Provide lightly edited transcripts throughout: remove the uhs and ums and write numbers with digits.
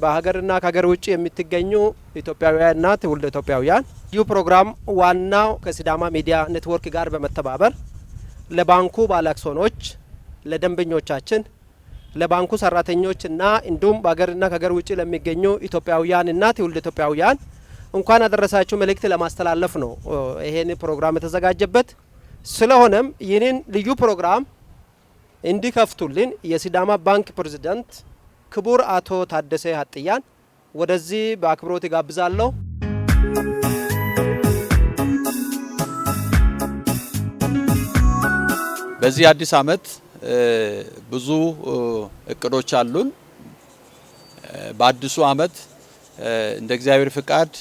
በሀገርና ከሀገር ውጭ የምትገኙ ኢትዮጵያውያንና ትውልደ ኢትዮጵያውያን፣ ይህ ፕሮግራም ዋናው ከሲዳማ ሚዲያ ኔትወርክ ጋር በመተባበር ለባንኩ ባለአክሲዮኖች፣ ለደንበኞቻችን፣ ለባንኩ ሰራተኞችና እንዲሁም በሀገርና ከሀገር ውጭ ለሚገኙ ኢትዮጵያውያንና ትውልደ ኢትዮጵያውያን እንኳን አደረሳችሁ መልእክት ለማስተላለፍ ነው ይሄን ፕሮግራም የተዘጋጀበት። ስለሆነም ይህንን ልዩ ፕሮግራም እንዲከፍቱልን የሲዳማ ባንክ ፕሬዝዳንት ክቡር አቶ ታደሰ ሀጥያን ወደዚህ በአክብሮት እጋብዛለሁ። በዚህ አዲስ ዓመት ብዙ እቅዶች አሉን። በአዲሱ ዓመት እንደ እግዚአብሔር ፍቃድ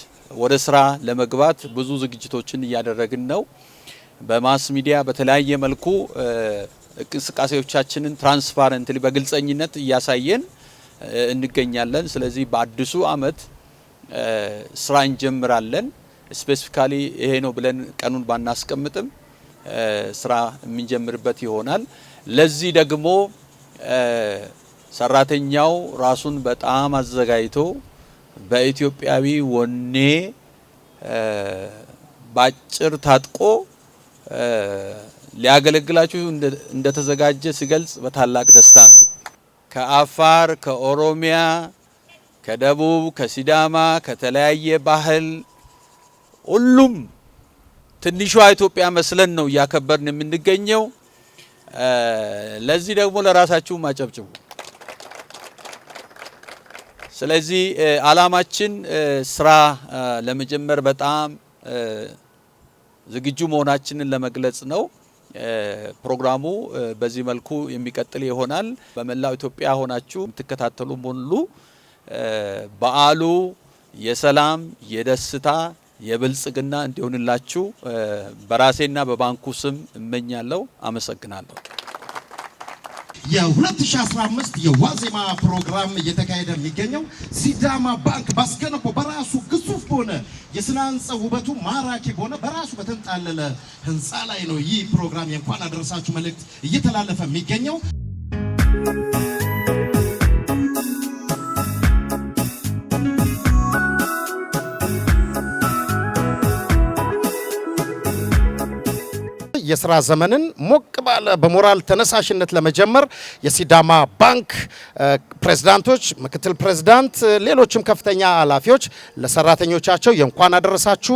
ወደ ስራ ለመግባት ብዙ ዝግጅቶችን እያደረግን ነው። በ mass media በተለያየ መልኩ እንቅስቃሴዎቻችንን transparently በግልጸኝነት እያሳየን እንገኛለን። ስለዚህ በአዲሱ ዓመት ስራ እንጀምራለን። Specifically ይሄ ነው ብለን ቀኑን ባናስቀምጥም ስራ የምንጀምርበት ይሆናል። ለዚህ ደግሞ ሰራተኛው ራሱን በጣም አዘጋጅቶ በኢትዮጵያዊ ወኔ ባጭር ታጥቆ ሊያገለግላችሁ እንደተዘጋጀ ሲገልጽ በታላቅ ደስታ ነው። ከአፋር፣ ከኦሮሚያ፣ ከደቡብ፣ ከሲዳማ፣ ከተለያየ ባህል ሁሉም ትንሿ ኢትዮጵያ መስለን ነው እያከበርን የምንገኘው። ለዚህ ደግሞ ለራሳችሁ ማጨብጭቡ። ስለዚህ አላማችን ስራ ለመጀመር በጣም ዝግጁ መሆናችንን ለመግለጽ ነው። ፕሮግራሙ በዚህ መልኩ የሚቀጥል ይሆናል። በመላው ኢትዮጵያ ሆናችሁ የምትከታተሉ ሁሉ በዓሉ የሰላም፣ የደስታ፣ የብልጽግና እንዲሆንላችሁ በራሴና በባንኩ ስም እመኛለሁ። አመሰግናለሁ። የ2015 የዋዜማ ፕሮግራም እየተካሄደ የሚገኘው ሲዳማ ባንክ ባስገነባው በራሱ ግዙፍ በሆነ የስነ ህንፃ ውበቱ ማራኪ በሆነ በራሱ በተንጣለለ ህንፃ ላይ ነው ይህ ፕሮግራም የእንኳን አደረሳችሁ መልእክት እየተላለፈ የሚገኘው። የስራ ዘመንን ሞቅ ባለ በሞራል ተነሳሽነት ለመጀመር የሲዳማ ባንክ ፕሬዝዳንቶች፣ ምክትል ፕሬዝዳንት፣ ሌሎችም ከፍተኛ ኃላፊዎች ለሰራተኞቻቸው የእንኳን አደረሳችሁ፣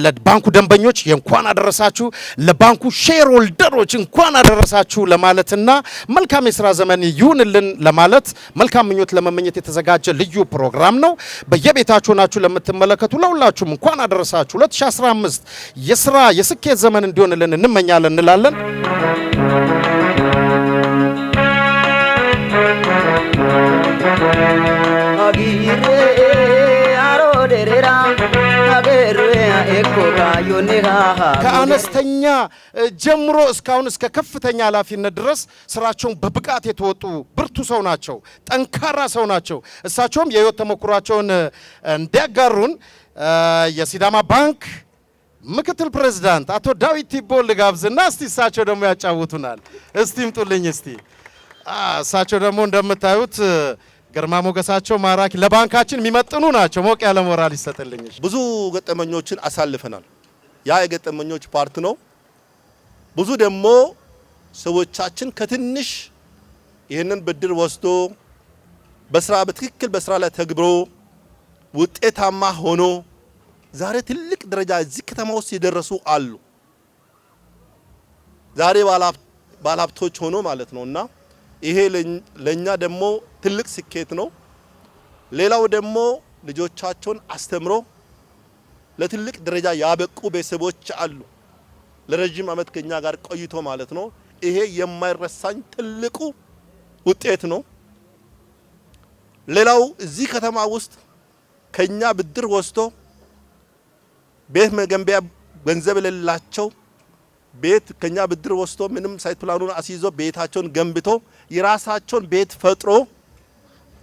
ለባንኩ ደንበኞች የእንኳን አደረሳችሁ፣ ለባንኩ shareholder ኦች እንኳን አደረሳችሁ ለማለትና መልካም የስራ ዘመን ይሁንልን ለማለት መልካም ምኞት ለመመኘት የተዘጋጀ ልዩ ፕሮግራም ነው። በየቤታችሁ ናችሁ ለምትመለከቱ ለሁላችሁም እንኳን አደረሳችሁ። 2015 የስራ የስኬት ዘመን እንዲሆንልን እንመኛለን እንላለን። ከአነስተኛ ጀምሮ እስካሁን እስከ ከፍተኛ ኃላፊነት ድረስ ስራቸውን በብቃት የተወጡ ብርቱ ሰው ናቸው። ጠንካራ ሰው ናቸው። እሳቸውም የህይወት ተሞክሯቸውን እንዲያጋሩን የሲዳማ ባንክ ምክትል ፕሬዝዳንት አቶ ዳዊት ቲቦ ልጋብዝና እስቲ እሳቸው ደግሞ ያጫውቱናል። እስቲ ይምጡልኝ። እስቲ እሳቸው ደግሞ እንደምታዩት ግርማ ሞገሳቸው ማራኪ ለባንካችን የሚመጥኑ ናቸው። ሞቅ ያለ ሞራል ይሰጥልኝ። ብዙ ገጠመኞችን አሳልፈናል። ያ የገጠመኞች part ነው። ብዙ ደግሞ ሰዎቻችን ከትንሽ ይህንን ብድር ወስዶ በስራ በትክክል በስራ ላይ ተግብሮ ውጤታማ ሆኖ ዛሬ ትልቅ ደረጃ እዚህ ከተማ ውስጥ የደረሱ አሉ። ዛሬ ባለሀብቶች ሆኖ ማለት ነው። እና ይሄ ለኛ ደግሞ ትልቅ ስኬት ነው። ሌላው ደግሞ ልጆቻቸውን አስተምሮ ለትልቅ ደረጃ ያበቁ ቤተሰቦች አሉ። ለረጅም ዓመት ከኛ ጋር ቆይቶ ማለት ነው። ይሄ የማይረሳኝ ትልቁ ውጤት ነው። ሌላው እዚህ ከተማ ውስጥ ከኛ ብድር ወስዶ ቤት መገንቢያ ገንዘብ የሌላቸው ቤት ከኛ ብድር ወስዶ ምንም site plan ኡን አስይዞ ቤታቸውን ገንብቶ የራሳቸውን ቤት ፈጥሮ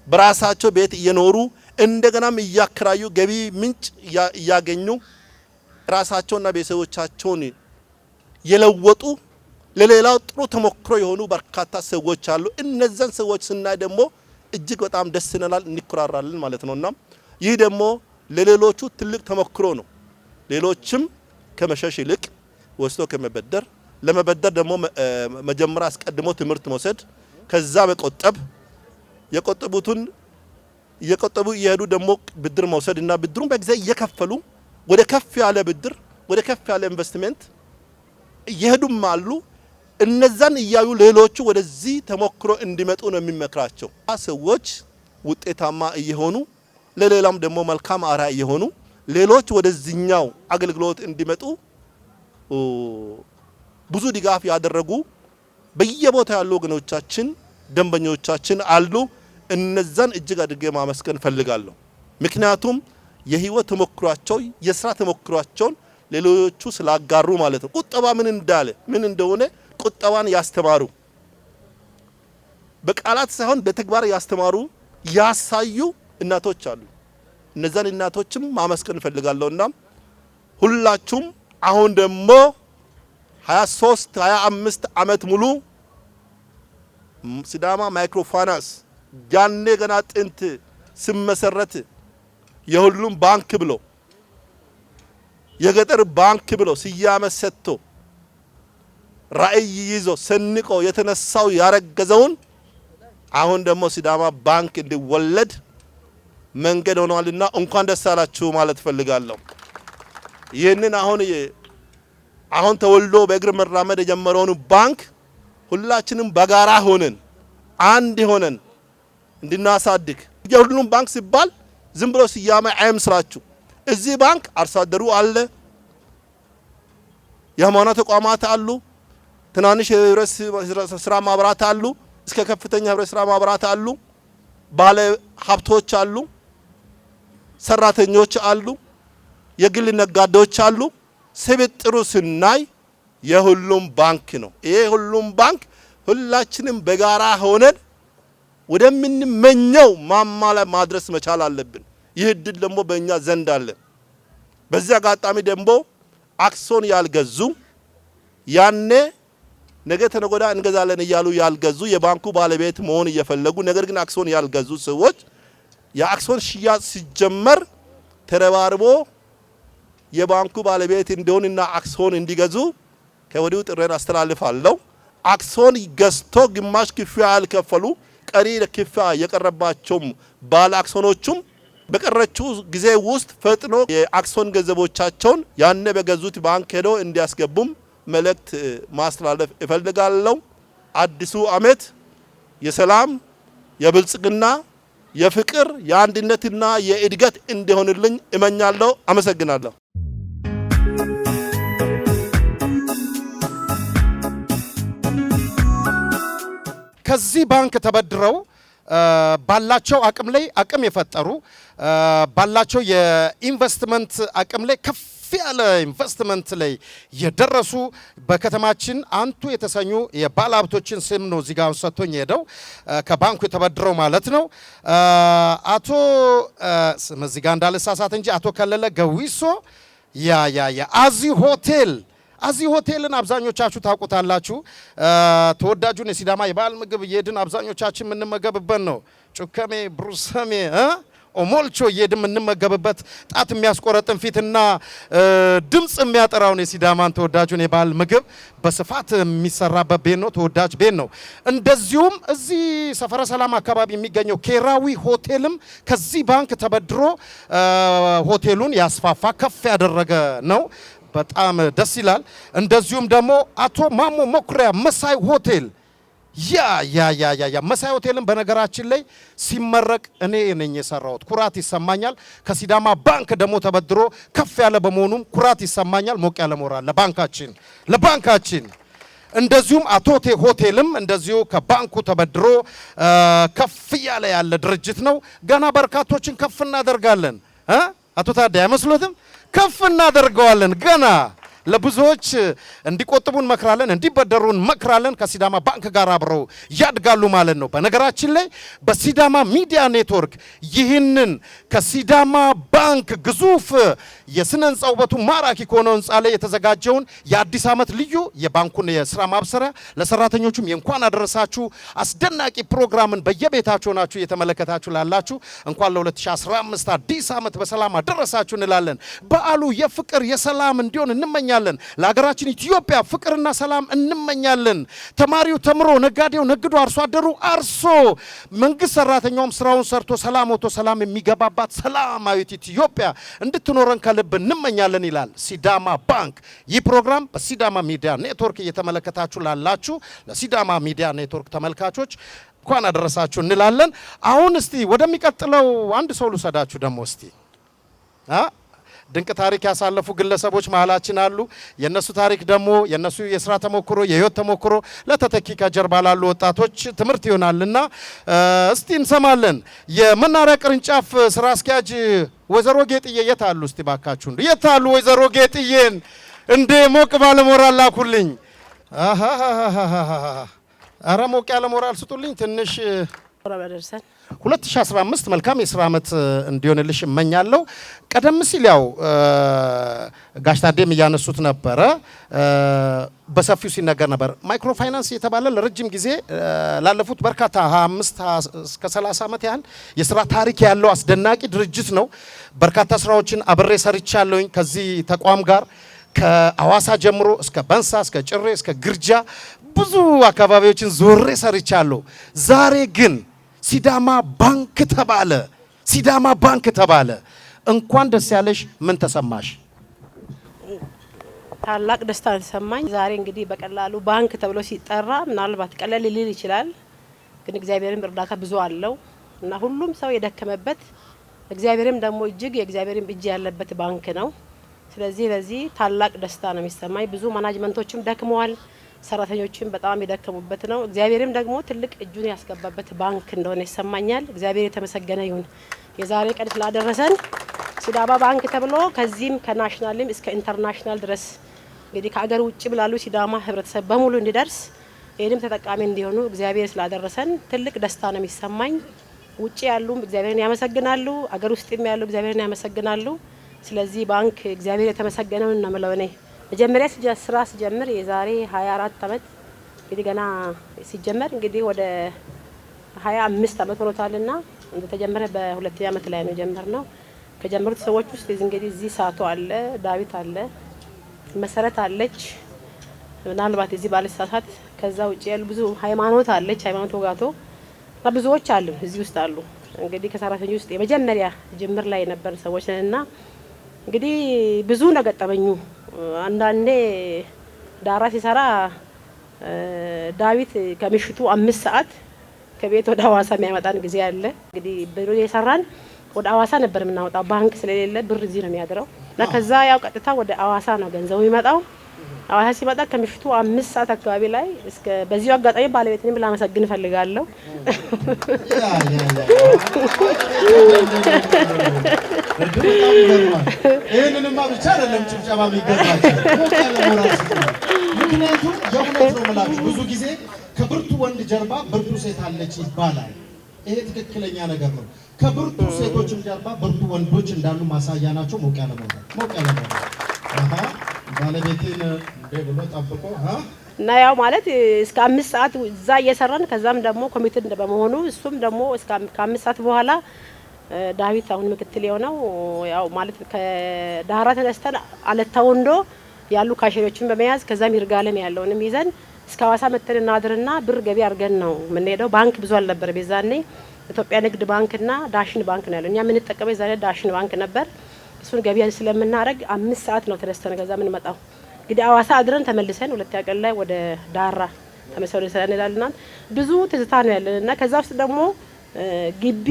በራሳቸው ቤት እየኖሩ እንደገናም እያከራዩ ገቢ ምንጭ እያገኙ ራሳቸውና ቤተሰቦቻቸውን የለወጡ ለሌላው ጥሩ ተሞክሮ የሆኑ በርካታ ሰዎች አሉ። እነዛን ሰዎች ስናይ ደግሞ እጅግ በጣም ደስ ይለናል፣ እንኩራራለን ማለት ነውና ይህ ደግሞ ለሌሎቹ ትልቅ ተሞክሮ ነው። ሌሎችም ከመሸሽ ይልቅ ወስዶ ከመበደር፣ ለመበደር ደግሞ መጀመሪያ አስቀድሞ ትምህርት መውሰድ፣ ከዛ መቆጠብ፣ የቆጠቡትን እየቆጠቡ እየሄዱ ደግሞ ብድር መውሰድ እና ብድሩን በጊዜ እየከፈሉ ወደ ከፍ ያለ ብድር፣ ወደ ከፍ ያለ ኢንቨስትመንት እየሄዱም አሉ። እነዛን እያዩ ሌሎቹ ወደዚህ ተሞክሮ እንዲመጡ ነው የሚመክራቸው። ሰዎች ውጤታማ እየሆኑ፣ ለሌላም ደግሞ መልካም አርአያ እየሆኑ፣ ሌሎች ወደዚህኛው አገልግሎት እንዲመጡ ብዙ ድጋፍ ያደረጉ በየቦታው ያሉ ወገኖቻችን፣ ደንበኞቻችን አሉ። እነዛን እጅግ አድርጌ ማመስገን ፈልጋለሁ። ምክንያቱም የህይወት ተሞክሯቸው፣ የስራ ተሞክሯቸውን ሌሎቹ ስላጋሩ ማለት ነው። ቁጠባ ምን እንዳለ፣ ምን እንደሆነ፣ ቁጠባን ያስተማሩ፣ በቃላት ሳይሆን በተግባር ያስተማሩ፣ ያሳዩ እናቶች አሉ። እነዛን እናቶችም ማመስገን እፈልጋለሁና ሁላችሁም አሁን ደግሞ 23 25 ዓመት ሙሉ ሲዳማ ማይክሮ ፋይናንስ ያኔ ገና ጥንት ሲመሰረት የሁሉም ባንክ ብሎ፣ የገጠር ባንክ ብሎ ስያሜ ሰጥቶ፣ ራዕይ ይዞ ሰንቆ የተነሳው፣ ያረገዘውን አሁን ደግሞ ሲዳማ ባንክ እንዲወለድ መንገድ ሆኗልና እንኳን ደስ አላችሁ ማለት እፈልጋለሁ። ይህንን አሁን ተወልዶ በእግር መራመድ የጀመረውን ባንክ ሁላችንም በጋራ ሆነን፣ አንድ ሆነን እንድናሳድግ። የሁሉም ባንክ ሲባል ዝም ብሎ ስያሜ አይምስላችሁ። እዚህ ባንክ አርሶ አደሩ አለ፣ የሃይማኖት ተቋማት አሉ፣ ትናንሽ የህብረት ስራ ማህበራት አሉ፣ እስከ ከፍተኛ ህብረት ስራ ማህበራት አሉ፣ ባለ ሀብቶች አሉ፣ ሰራተኞች አሉ፣ የግል ነጋዴዎች አሉ። ስብጥሩ ስናይ የሁሉም ባንክ ነው። ይሄ ሁሉም ባንክ ሁላችንም በጋራ ሆነን ወደምንመኘው ማማ ላይ ማድረስ መቻል አለብን። ይህ እድል ደግሞ በእኛ ዘንድ አለ። በዚህ አጋጣሚ ደግሞ አክሲዮን ያልገዙ፣ ያኔ ነገ ተነገ ወዲያ እንገዛለን እያሉ ያልገዙ፣ የባንኩ ባለቤት መሆን እየፈለጉ ነገር ግን አክሲዮን ያልገዙ ሰዎች የአክሲዮን ሽያጭ ሲጀመር ተረባርቦ የባንኩ ባለቤት እንዲሆንና አክሲዮን እንዲገዙ ከወዲሁ ጥሪዬን አስተላልፋለሁ። አክሲዮን ገዝቶ ግማሽ ክፍያ ያልከፈሉ፣ ቀሪ ክፍያ የቀረባቸውም ባለ አክሲዮኖቹም በቀረችው ጊዜ ውስጥ ፈጥኖ የአክሲዮን ገንዘቦቻቸውን ያኔ በገዙት ባንክ ሄደው እንዲያስገቡም መልእክት ማስተላለፍ እፈልጋለሁ። አዲሱ ዓመት የሰላም፣ የብልጽግና፣ የፍቅር፣ የአንድነትና የእድገት እንዲሆንልኝ እመኛለሁ። አመሰግናለሁ። ከዚህ ባንክ ተበድረው ባላቸው አቅም ላይ አቅም የፈጠሩ፣ ባላቸው የኢንቨስትመንት አቅም ላይ ከፍ ያለ ኢንቨስትመንት ላይ የደረሱ፣ በከተማችን አንቱ የተሰኙ የባለ ሀብቶችን ስም ነው እዚህ ጋር ሰጥቶኝ ሄደው፣ ከባንኩ የተበድረው ማለት ነው። አቶ፣ ስም እዚህ ጋር እንዳልሳሳት እንጂ፣ አቶ ከለለ ገዊሶ፣ yeah yeah yeah አዚ ሆቴል። አዚ ሆቴልን አብዛኞቻችሁ ታውቁታላችሁ። ተወዳጁን የሲዳማ የባህል ምግብ እየሄድን አብዛኞቻችን የምንመገብበት ነው። ጩከሜ፣ ብሩሰሜ፣ ኦሞልቾ እየሄድን የምንመገብበት፣ ጣት የሚያስቆረጥን ፊትና ድምፅ የሚያጠራውን የሲዳማን ተወዳጁን የባህል ምግብ በስፋት የሚሰራበት ቤት ነው። ተወዳጅ ቤት ነው። እንደዚሁም እዚህ ሰፈረ ሰላም አካባቢ የሚገኘው ኬራዊ ሆቴልም ከዚህ ባንክ ተበድሮ ሆቴሉን ያስፋፋ፣ ከፍ ያደረገ ነው። በጣም ደስ ይላል። እንደዚሁም ደግሞ አቶ ማሞ መኩሪያ መሳይ ሆቴል። Yeah yeah yeah yeah yeah መሳይ ሆቴልን በነገራችን ላይ ሲመረቅ እኔ ነኝ የሰራሁት። ኩራት ይሰማኛል። ከሲዳማ ባንክ ደግሞ ተበድሮ ከፍ ያለ በመሆኑም ኩራት ይሰማኛል። ሞቅ ያለ ሞራል ለባንካችን፣ ለባንካችን። እንደዚሁም አቶቴ ሆቴልም እንደዚሁ ከባንኩ ተበድሮ ከፍ እያለ ያለ ድርጅት ነው። ገና በርካቶችን ከፍ እናደርጋለን። አቶ ታዲያ አይመስሎትም? ከፍ እናደርገዋለን ገና። ለብዙዎች እንዲቆጥቡ እንመክራለን፣ እንዲበደሩ እንመክራለን። ከሲዳማ ባንክ ጋር አብረው ያድጋሉ ማለት ነው። በነገራችን ላይ በሲዳማ ሚዲያ ኔትወርክ ይህንን ከሲዳማ ባንክ ግዙፍ የስነ ህንፃ ውበቱ ማራኪ ከሆነው ህንፃ ላይ የተዘጋጀውን የአዲስ ዓመት ልዩ የባንኩን የስራ ማብሰሪያ፣ ለሰራተኞቹም የእንኳን አደረሳችሁ አስደናቂ ፕሮግራምን በየቤታችሁ ሆናችሁ እየተመለከታችሁ ላላችሁ እንኳን ለ2015 አዲስ ዓመት በሰላም አደረሳችሁ እንላለን። በዓሉ የፍቅር፣ የሰላም እንዲሆን እንመኛለን። ለሀገራችን ኢትዮጵያ ፍቅርና ሰላም እንመኛለን። ተማሪው ተምሮ፣ ነጋዴው ነግዶ፣ አርሶ አደሩ አርሶ፣ መንግስት ሰራተኛውም ስራውን ሰርቶ ሰላም ወጥቶ ሰላም የሚገባባት ሰላማዊት ኢትዮጵያ እንድትኖረን ከልብ እንመኛለን ይላል ሲዳማ ባንክ። ይህ ፕሮግራም በሲዳማ ሚዲያ ኔትወርክ እየተመለከታችሁ ላላችሁ ለሲዳማ ሚዲያ ኔትወርክ ተመልካቾች እንኳን አደረሳችሁ እንላለን። አሁን እስቲ ወደሚቀጥለው አንድ ሰው ልውሰዳችሁ ደግሞ። እስቲ ድንቅ ታሪክ ያሳለፉ ግለሰቦች መሀላችን አሉ። የነሱ ታሪክ ደግሞ፣ የነሱ የስራ ተሞክሮ፣ የህይወት ተሞክሮ ለተተኪ ከጀርባ ላሉ ወጣቶች ትምህርት ይሆናልና እስቲ እንሰማለን። የመናሪያ ቅርንጫፍ ስራ አስኪያጅ ወይዘሮ ጌጥዬ የት አሉ? እስቲ ባካችሁ እንዴ፣ የት አሉ? ወይዘሮ ጌጥዬን እንዴ ሞቅ ባለ ሞራል ላኩልኝ። አረ ሞቅ ያለ ሞራል ስጡልኝ ትንሽ። ደርሰን። 2015 መልካም የስራ ዓመት እንዲሆንልሽ እመኛለሁ። ቀደም ሲል ያው ጋሽ ታዴም እያነሱት ነበረ፣ በሰፊው ሲነገር ነበር። ማይክሮ ፋይናንስ የተባለ ለረጅም ጊዜ፣ ላለፉት በርካታ 25 እስከ 30 ዓመት ያህል የስራ ታሪክ ያለው አስደናቂ ድርጅት ነው። በርካታ ስራዎችን አብሬ ሰርቻለሁኝ ከዚህ ተቋም ጋር። ከአዋሳ ጀምሮ እስከ በንሳ፣ እስከ ጭሬ፣ እስከ ግርጃ ብዙ አካባቢዎችን ዞሬ ሰርቻለሁ። ዛሬ ግን ሲዳማ ባንክ ተባለ። ሲዳማ ባንክ ተባለ። እንኳን ደስ ያለሽ። ምን ተሰማሽ? ታላቅ ደስታ ተሰማኝ። ዛሬ እንግዲህ በቀላሉ ባንክ ተብሎ ሲጠራ ምናልባት ቀለል ሊል ይችላል፣ ግን እግዚአብሔርም እርዳታ ብዙ አለው እና ሁሉም ሰው የደከመበት፣ እግዚአብሔርም ደግሞ እጅግ የእግዚአብሔርም እጅ ያለበት ባንክ ነው። ስለዚህ ለዚህ ታላቅ ደስታ ነው የሚሰማኝ። ብዙ management ኦችም ደክመዋል፣ ሰራተኞችም በጣም የደከሙበት ነው። እግዚአብሔርም ደግሞ ትልቅ እጁን ያስገባበት ባንክ እንደሆነ ይሰማኛል። እግዚአብሔር የተመሰገነ ይሁን የዛሬ ቀን ስላደረሰን። ሲዳማ ባንክ ተብሎ ከዚህም ከ national ም እስከ international ድረስ እንግዲህ ከአገር ውጭ ላሉ ሲዳማ ህብረተሰብ በሙሉ እንዲደርስ፣ ይህንም ተጠቃሚ እንዲሆኑ እግዚአብሔር ስላደረሰን ትልቅ ደስታ ነው የሚሰማኝ። ውጭ ያሉም እግዚአብሔርን ያመሰግናሉ፣ አገር ውስጥም ያሉ እግዚአብሔርን ያመሰግናሉ። ስለዚህ ባንክ እግዚአብሔር የተመሰገነውን ነው የምለው። እኔ መጀመሪያ ስራ ስጀምር የዛሬ 24 ዓመት፣ እንግዲህ ገና ሲጀመር እንግዲህ ወደ 25 ዓመት ሆኖታልና እንደተጀመረ በሁለተኛ ዓመት ላይ ነው የጀመርነው። ከጀመሩት ሰዎች ውስጥ እንግዲህ እዚህ ሳቶ አለ፣ ዳዊት አለ፣ መሰረት አለች። ምናልባት እዚህ ባልሳሳት ከዛ ውጭ ያሉ ብዙ፣ ሃይማኖት አለች፣ ሃይማኖት ወጋቶ እና ብዙዎች አሉ፣ እዚህ ውስጥ አሉ። እንግዲህ ከሰራተኞች ውስጥ የመጀመሪያ ጅምር ላይ የነበር ሰዎች ነን እና እንግዲህ ብዙ ነው ገጠመኙ። አንዳንዴ ዳራ ሲሰራ ዳዊት ከምሽቱ 5 ሰዓት ከቤት ወደ ሀዋሳ የሚያመጣን ጊዜ አለ። እንግዲህ ብር የሰራን ወደ አዋሳ ነበር የምናወጣው። ባንክ ስለሌለ ብር እዚህ ነው የሚያድረው እና ከዛ ያው ቀጥታ ወደ አዋሳ ነው ገንዘቡ የሚመጣው። አዋሳ ሲመጣ ከምሽቱ 5 ሰዓት አካባቢ ላይ እስከ በዚሁ አጋጣሚ ባለቤቴንም ላመሰግን እፈልጋለሁ። በጣም ይገርማል። ይህንንማ ብቻ አይደለም ጭብጨባ የሚገባቸው፣ ሞቅ ያለ ሞራል ስጡ። ምክንያቱም የእውነት ነው የምላችሁ፣ ብዙ ጊዜ ከብርቱ ወንድ ጀርባ ብርቱ ሴት አለች ይባላል። ይሄ ትክክለኛ ነገር ነው። ከብርቱ ሴቶችም ጀርባ ብርቱ ወንዶች እንዳሉ ማሳያ ናቸው። ሞቅ ያለ ሞራል፣ ሞቅ ያለ ሞራል። አሃ፣ ባለቤቴን እንዴ ብሎ ጠብቆ እና ያው ማለት እስከ 5 ሰዓት እዛ እየሰራን፣ ከዛም ደግሞ committed በመሆኑ እሱም ደግሞ እስከ ከ5 ሰዓት በኋላ ዳዊት አሁን ምክትል የሆነው ያው ማለት ከዳራ ተነስተን አለታ ወንዶ ያሉ cashier ኦችን በመያዝ፣ ከዛም ይርጋለም ያለውንም ይዘን እስከ ሀዋሳ መተን እናድርና ብር ገቢ አድርገን ነው የምንሄደው። ባንክ ብዙ አልነበረም የዛኔ፣ ኢትዮጵያ ንግድ ባንክና ዳሽን ባንክ ነው ያለው። እኛ የምንጠቀመው የዛኔ ዳሽን ባንክ ነበር። እሱን ገቢ ስለምናደርግ 5 ሰዓት ነው ተነስተን ከዛ የምንመጣው። እንግዲህ አዋሳ አድረን ተመልሰን ሁለተኛ ቀን ላይ ወደ ዳራ ተመልሰን ወደ ስራ እንሄዳለን። ብዙ ትዝታ ነው ያለን እና ከዛ ውስጥ ደግሞ ግቢ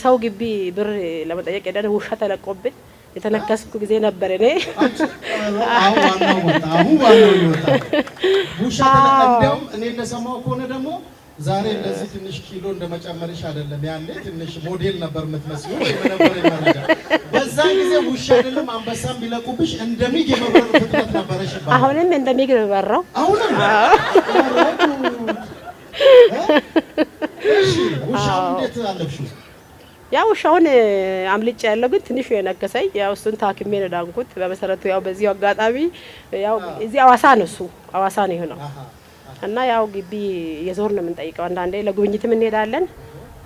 ሰው ግቢ ብር ለመጠየቅ ሄደን ውሻ ተለቆብን የተነከስኩ ጊዜ ነበር እኔ። አሁን ዋናው ወጣ። አሁን ዋናው ይወጣ። ውሻ እንዲያውም እኔ እንደሰማው ከሆነ ደግሞ ዛሬ እንደዚህ ትንሽ ኪሎ እንደመጨመርሽ አይደለም። ያኔ ትንሽ ሞዴል ነበር የምትመስለው ወይ ነበር መረጃ። በዛ ጊዜ ውሻ አይደለም አንበሳም ቢለቁብሽ እንደ ሚግ የመብረር ፍጥነት ነበረሽ ይባላል። አሁንም እንደ ሚግ ነው የምበረው። አሁንም? እሺ፣ ውሻውን እንዴት አለፍሽው? ያው ውሻውን አምልጬ ያለው ግን ትንሹ የነከሰኝ ያው እሱን ታክሜ ነው ዳንኩት። በመሰረቱ ያው በዚሁ አጋጣሚ ያው እዚህ አዋሳ ነው፣ እሱ አዋሳ ነው የሆነው እና ያው ግቢ የዞር ነው የምንጠይቀው። አንዳንዴ ለጉብኝትም እንሄዳለን።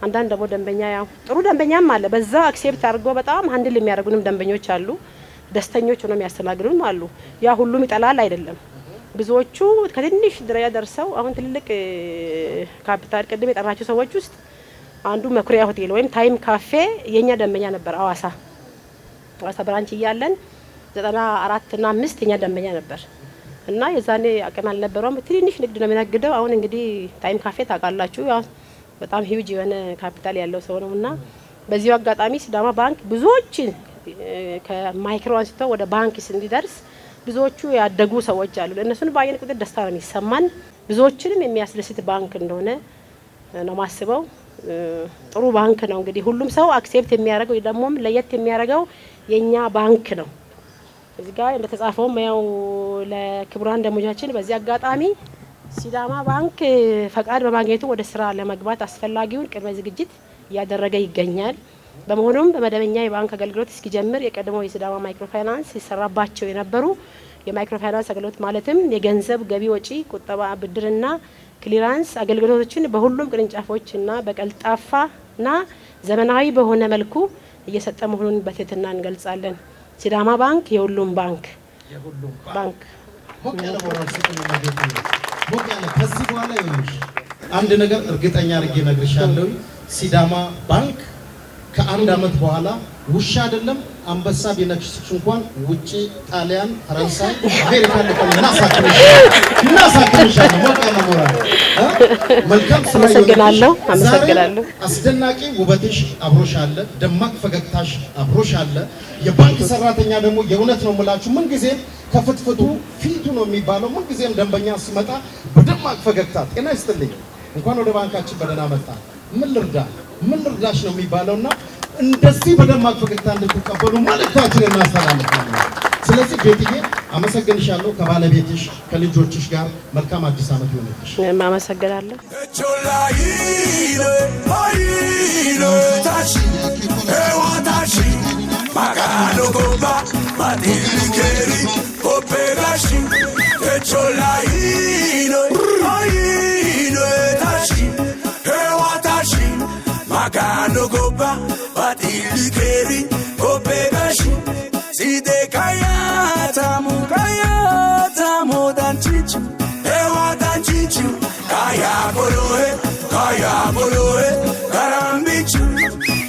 አንዳንድ ደግሞ ደንበኛ ያው ጥሩ ደንበኛም አለ። በዛ accept አድርጎ በጣም handle የሚያደርጉንም ደንበኞች አሉ። ደስተኞች ሆነው የሚያስተናግዱንም አሉ። ያ ሁሉም ይጠላል አይደለም። ብዙዎቹ ከትንሽ ደረጃ ደርሰው አሁን ትልቅ ካፒታል ቅድም የጠራቸው ሰዎች ውስጥ አንዱ መኩሪያ ሆቴል ወይም ታይም ካፌ የኛ ደንበኛ ነበር። አዋሳ branch እያለን 94 እና 5 የኛ ደንበኛ ነበር እና የዛኔ አቅም አልነበረውም። ትንንሽ ንግድ ነው የሚነግደው። አሁን እንግዲህ ታይም ካፌ ታውቃላችሁ፣ ያው በጣም ሂውጅ የሆነ ካፒታል ያለው ሰው ነው እና በዚሁ አጋጣሚ ሲዳማ ባንክ ብዙዎች ከ micro አንስቶ ወደ ባንክ እንዲደርስ ብዙዎቹ ያደጉ ሰዎች አሉ። እነሱን ባየን ቁጥር ደስታ ነው የሚሰማን። ብዙዎችንም የሚያስደስት ባንክ እንደሆነ ነው ማስበው። ጥሩ ባንክ ነው። እንግዲህ ሁሉም ሰው accept የሚያደርገው ደግሞም ለየት የሚያደርገው የኛ ባንክ ነው። እዚህ ጋር እንደተጻፈውም ያው ለክቡራን ደንበኞቻችን በዚህ አጋጣሚ ሲዳማ ባንክ ፈቃድ በማግኘቱ ወደ ስራ ለመግባት አስፈላጊውን ቅድመ ዝግጅት እያደረገ ይገኛል። በመሆኑም በመደበኛ የባንክ አገልግሎት እስኪጀምር የቀድሞ የሲዳማ ማይክሮ ፋይናንስ ሲሰራባቸው የነበሩ የማይክሮ ፋይናንስ አገልግሎት ማለትም የገንዘብ ገቢ፣ ወጪ፣ ቁጠባ፣ ብድርና clearance አገልግሎቶችን በሁሉም ቅርንጫፎችና በቀልጣፋና ዘመናዊ በሆነ መልኩ እየሰጠ መሆኑን በትህትና እንገልጻለን። ሲዳማ ባንክ የሁሉም ባንክ። የሁሉም ባንክ። ሞቅ ያለ ሞራል ስጡን። ሞቅ ያለ። ከዚህ በኋላ ይኸውልሽ አንድ ነገር እርግጠኛ አድርጌ እነግርሻለሁ። ሲዳማ ባንክ ከአንድ አመት በኋላ ውሻ አይደለም አንበሳ ቢነክስሽ እንኳን ውጪ ጣሊያን፣ ፈረንሳይ፣ አሜሪካ ልከን እናሳክምሻለን። ሞቅ ያለ ሞራል እ? መልካም ስራ ይሁንልሽ። አመሰግናለሁ። ዛሬ አመሰግናለሁ። አስደናቂ ውበትሽ አብሮሽ አለ። ደማቅ ፈገግታሽ አብሮሽ አለ። የባንክ ሰራተኛ ደግሞ የእውነት ነው የምላችሁ ምንጊዜም ከፍትፍቱ ፊቱ ነው የሚባለው። ምንጊዜም ደንበኛ ሲመጣ በደማቅ ፈገግታ "ጤና ይስጥልኝ፣ እንኳን ወደ ባንካችን በደህና መጣ፣ ምን ልርዳ፣ ምን ልርዳሽ" ነው የሚባለውና እንደዚህ በደማቅ ፈገግታ እንድትቀበሉ መልእክታችንን እናስተላልፋለን። ስለዚህ ቤትዬ አመሰግንሻለሁ። ከባለቤትሽ ከልጆችሽ ጋር መልካም አዲስ ዓመት ይሆንልሽ። እኔም አመሰግናለሁ። Cholaile, oile, tashi, ewa tashi, magano goba, matilikeri, opegashi, Cholaile, oile, tashi, ewa tashi, magano goba, matilikeri, opegashi, side kaya tamu kaya tamu danchichu, ewa danchichu, kaya bolohe, kaya bolohe, karambichu,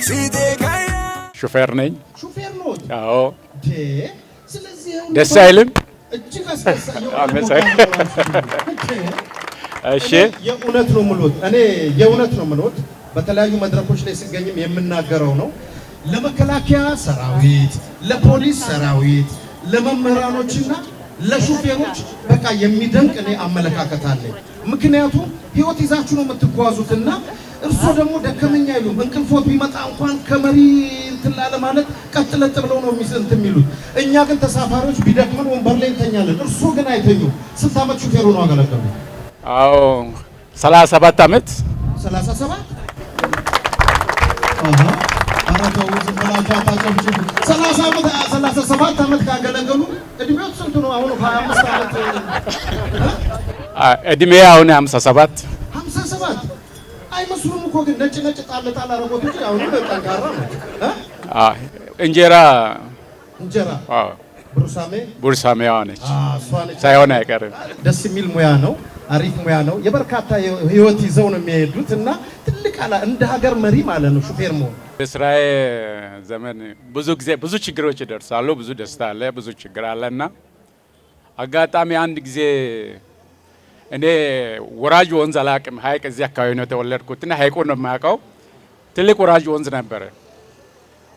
side kaya. ሹፌር ነኝ። ሹፌር ኖት? አዎ። ስለዚህ ይኸው ደስ አይልም? እጅግ አስደሳች። እሺ። የእውነት ነው የምልዎት። እኔ የእውነት ነው የምልዎት። በተለያዩ መድረኮች ላይ ስገኝም የምናገረው ነው። ለመከላከያ ሰራዊት፣ ለፖሊስ ሰራዊት፣ ለመምህራኖችና ለሹፌሮች በቃ የሚደንቅ እኔ አመለካከት አለኝ። ምክንያቱም ህይወት ይዛችሁ ነው የምትጓዙትና እርሶ ደግሞ ደከመኝ አይሉም። እንቅልፎት ቢመጣ እንኳን ከመሪ እንትን ላለ ማለት ቀጥ ለጥ ብለው ነው እንትን የሚሉት። እኛ ግን ተሳፋሪዎች ቢደክመን ወንበር ላይ እንተኛለን። እርሶ ግን አይተኙም። ስንት ዓመት ሹፌሩ ነው አገለገሉ? አዎ፣ 37 ዓመት። 37። አሃ፣ ኧረ ተው ዝም ብላችሁ አታጨብጭቡ። 30 ዓመት፣ 37 ዓመት ካገለገሉ እድሜው ስንት ነው? አሁን 25 ዓመት? እድሜ አሁን 57። 57 አይመስሉም እኮ ግን ነጭ ነጭ ጣል ጣል አረጎት እንጂ አሁን ጠንካራ ነው እ? እንጀራ። እንጀራ። አዎ። ብሩሳሜ። ቡርሳሜዋ ነች። እሷ ነች። ሳይሆን አይቀርም። ደስ የሚል ሙያ ነው። አሪፍ ሙያ ነው። የበርካታ ህይወት ይዘው ነው የሚሄዱት እና ትልቅ አላ እንደ ሀገር መሪ ማለት ነው ሹፌር መሆን። በስራዬ ዘመን ብዙ ጊዜ ብዙ ችግሮች ይደርሳሉ። ብዙ ደስታ አለ፣ ብዙ ችግር አለ እና አጋጣሚ አንድ ጊዜ እኔ ወራጅ ወንዝ አላቅም። ሀይቅ እዚህ አካባቢ ነው የተወለድኩትና ሀይቁን ነው የማውቀው። ትልቅ ወራጅ ወንዝ ነበረ።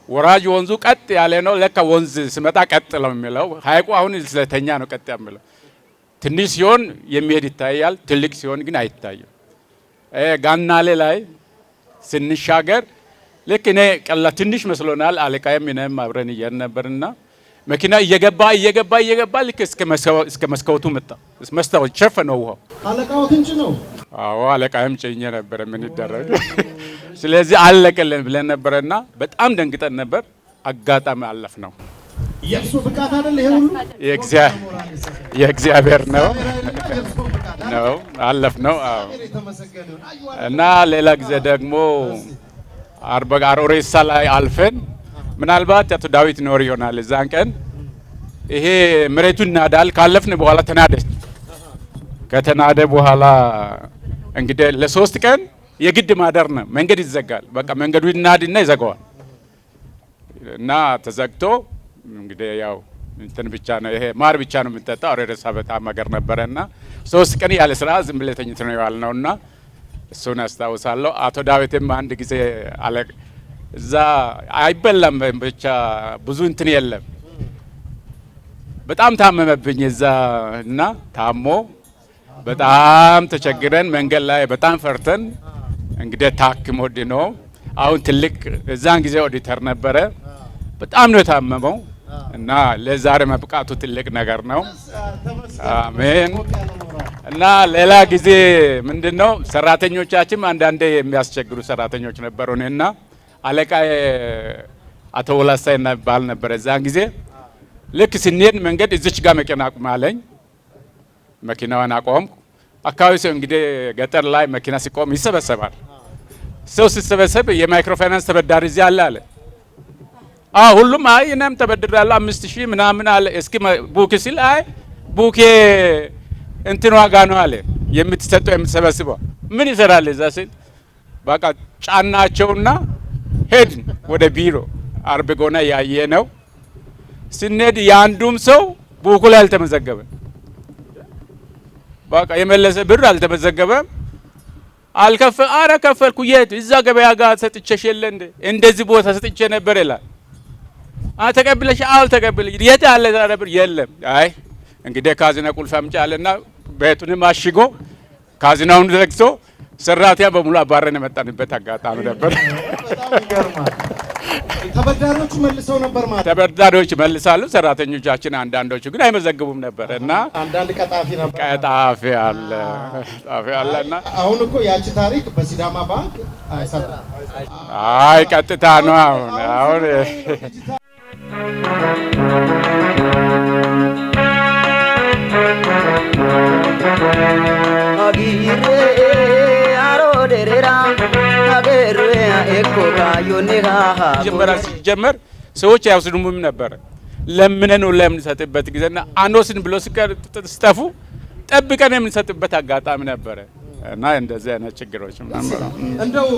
ወራጅ ወንዙ ቀጥ ያለ ነው። ለካ ወንዝ ስመጣ ቀጥ ነው የሚለው። ሀይቁ አሁን ስለተኛ ነው ቀጥ የሚለው። ትንሽ ሲሆን የሚሄድ ይታያል፣ ትልቅ ሲሆን ግን አይታይም። ጋናሌ ላይ ስንሻገር ልክ እኔ ቀላ ትንሽ መስሎናል። አለቃዬም እኔም አብረን እየሄድን ነበርና መኪና እየገባ እየገባ እየገባ ልክ እስከ መስኮቱ መጣ። መስታወት ሸፈነው ውሃው። አለቃዎት እንጂ ነው። አዎ፣ አለቃዬም ጭኜ ነበረ። ምን ይደረግ። ስለዚህ አለቀልን ብለን ነበረና በጣም ደንግጠን ነበር። አጋጣሚ አለፍ ነው። የእርሱ ብቃት አይደል ይሄ ሁሉ? የእግዚአብሔር ነው ነው አለፍ ነው። አዎ። እና ሌላ ጊዜ ደግሞ አርበ አሮሬሳ ላይ አልፈን ምናልባት አቶ ዳዊት ኖር ይሆናል፣ እዛን ቀን ይሄ መሬቱ ይናዳል። ካለፍን በኋላ ተናደች። ከተናደ በኋላ እንግዲህ ለ3 ቀን የግድ ማደር ነው። መንገድ ይዘጋል። በቃ መንገዱ ይናድና ይዘጋዋል። እና ተዘግቶ እንግዲህ ያው እንትን ብቻ ነው፣ ይሄ ማር ብቻ ነው የምንጠጣው። አሮሬሳ በጣም ሀገር ነበረና 3 ቀን ያለ ስራ ዝም ብለህ ተኝተን ነው የዋልነውና እሱን አስታውሳለሁ። አቶ ዳዊትም አንድ ጊዜ አለ፣ እዛ አይበላም ብቻ ብዙ እንትን የለም። በጣም ታመመብኝ እዛ እና ታሞ በጣም ተቸግረን መንገድ ላይ በጣም ፈርተን እንግዲህ ታክሞ ድኖ አሁን ትልቅ፣ እዛን ጊዜ ኦዲተር ነበረ። በጣም ነው የታመመው እና ለዛሬ መብቃቱ ትልቅ ነገር ነው። አሜን። እና ሌላ ጊዜ ምንድን ነው፣ ሰራተኞቻችን አንዳንዴ የሚያስቸግሩ ሰራተኞች ነበሩ። እና አለቃ አቶ ወላሳ ይባል ነበረ። እዛን ጊዜ ልክ ስንሄድ መንገድ እዚች ጋር መኪና አቁም አለኝ። መኪናዋን አቆምኩ። አካባቢ ሰው እንግዲህ ገጠር ላይ መኪና ሲቆም ይሰበሰባል። ሰው ሲሰበሰብ የማይክሮ ፋይናንስ ተበዳሪ እዚህ አለ አለ። አዎ፣ ሁሉም አይ እኔም ተበድሬያለሁ 5,000 ምናምን አለ። እስኪ book ሲል አይ book ኤ እንትን ዋጋ ነው አለ፣ የምትሰጠው የምትሰበስበው ምን ይሰራል እዛ ሲል በቃ ጫናቸውና ሄድን ወደ ቢሮ። አርብጎና ያየ ነው። ስንሄድ የአንዱም ሰው book ኡ ላይ አልተመዘገበም። በቃ የመለሰ ብር አልተመዘገበም። አልከፈ አረ ከፈልኩ፣ የት? እዛ ገበያ ጋር ሰጥቼሽ የለ እንደ እንደዚህ ቦታ ሰጥቼ ነበር ይላል። አ ተቀብለሽ? አዎ ተቀብለ። የት አለ ዛሬ ብር? የለም። አይ እንግዲህ ካዝና ቁልፍ አምጪ አለና ቤቱንም አሽጎ ካዝናውን ዘግቶ ሰራተኛ በሙሉ አባረን የመጣንበት አጋጣሚ ነበር። በጣም ይገርማል። ተበዳሪዎቹ መልሰው ነበር ማለት? ተበዳሪዎች ይመልሳሉ። ሰራተኞቻችን አንዳንዶቹ ግን አይመዘግቡም ነበር እና አንዳንድ ቀጣፊ ነበር። ቀጣፊ አለ፣ ቀጣፊ አለና አሁን እኮ ያቺ ታሪክ በሲዳማ ባንክ አይሰራም። አይ ቀጥታ ነው አሁን። መጀመሪያ ሲጀመር ሰዎች አይወስዱም ነበር። ለምነን ሁላ የምንሰጥበት ጊዜና አንወስድም ብሎ ሲጠፉ ጠብቀን የምንሰጥበት አጋጣሚ ነበረ እና እንደዚህ አይነት ችግሮች ነበሩ። እንደው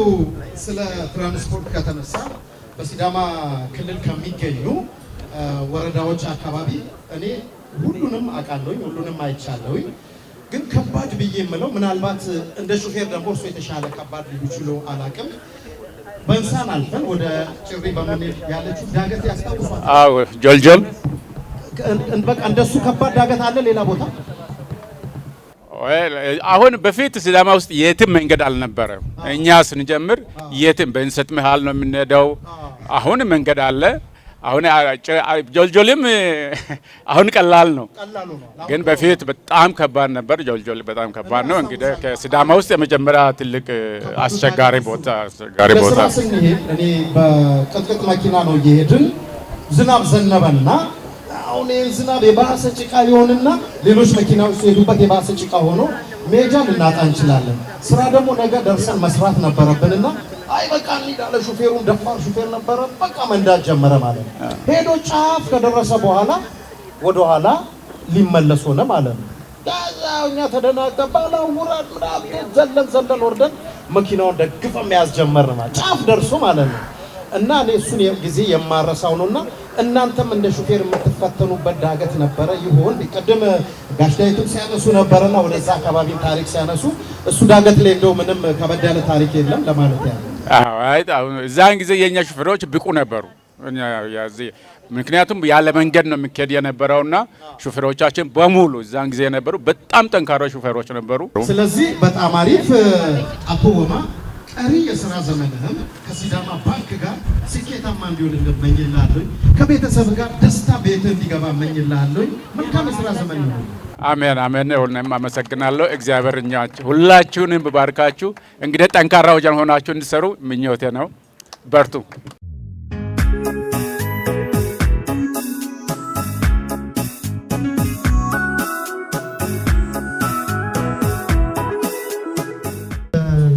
ስለ ትራንስፖርት ከተነሳ በሲዳማ ክልል ከሚገኙ ወረዳዎች አካባቢ እኔ ሁሉንም አውቃለሁኝ፣ ሁሉንም አይቻለሁኝ። ግን ከባድ ብዬ የምለው ምናልባት እንደ ሹፌር ደግሞ እርሶ የተሻለ ከባድ ሊሉ ችሎ አላውቅም። በእንሳን አልፈን ወደ ጭሪ በምንሄድ ያለችው ዳገት ያስታውሷል? አዎ፣ ጆልጆል። በቃ እንደሱ ከባድ ዳገት አለ ሌላ ቦታ? አሁን በፊት ሲዳማ ውስጥ የትም መንገድ አልነበረም። እኛ ስንጀምር የትም በእንሰት መሀል ነው የምንሄደው። አሁን መንገድ አለ። አሁን ጆልጆልም አሁን ቀላል ነው፣ ቀላሉ ነው። ግን በፊት በጣም ከባድ ነበር። ጆልጆል በጣም ከባድ ነው። እንግዲህ ከሲዳማ ውስጥ የመጀመሪያ ትልቅ አስቸጋሪ ቦታ። ለስራ ስንሄድ እኔ በቅጥቅጥ መኪና ነው እየሄድን፣ ዝናብ ዘነበና አሁን ይህ ዝናብ የባሰ ጭቃ ይሆንና ሌሎች መኪናዎች ሲሄዱበት የባሰ ጭቃ ሆኖ መሄጃ ልናጣ እንችላለን። ስራ ደግሞ ነገ ደርሰን መስራት ነበረብንና አይ በቃ እንሂድ አለ። ሹፌሩም ደፋር ሹፌር ነበረ። በቃ መንዳት ጀመረ ማለት ነው። ሄዶ ጫፍ ከደረሰ በኋላ ወደኋላ ሊመለስ ሆነ ማለት ነው። ከዛ እኛ ተደናግጠን ባላ ውረድ ምናምን ዘለን ዘለን ወርደን መኪናውን ደግፈን መያዝ ጀመርን ማለት ጫፍ ደርሶ ማለት ነው። እና እኔ እሱን ጊዜ የማረሳው ነውና እናንተም እንደ ሹፌር የምትፈተኑበት ዳገት ነበረ ይሆን? ቅድም ጋሽ ዳዊትም ሲያነሱ ነበረና ወደዛ አካባቢ ታሪክ ሲያነሱ እሱ ዳገት ላይ እንደው ምንም ከበድ ያለ ታሪክ የለም ለማለት ያለ። አዎ፣ አይ አሁን እዛን ጊዜ የኛ ሹፌሮች ብቁ ነበሩ። ምክንያቱም ያለ መንገድ ነው የሚካሄድ የነበረውና ሹፌሮቻችን በሙሉ እዛን ጊዜ የነበሩ በጣም ጠንካራ ሹፌሮች ነበሩ። ስለዚህ በጣም አሪፍ አቶ ወማ፣ ቀሪ የስራ ዘመንህም ከሲዳማ ባንክ ጋር ስኬታማ እንዲሆን እመኝልሃለሁኝ። ከቤተሰብ ጋር ደስታ ቤትህ እንዲገባ እመኝልሃለሁኝ። መልካም የስራ ዘመን ይሁን። አሜን አሜን። ሁሉንም አመሰግናለሁ። እግዚአብሔር እኛ ሁላችሁንም ይባርካችሁ። እንግዲህ ጠንካራ ወገን ሆናችሁ እንዲሰሩ ምኞቴ ነው። በርቱ።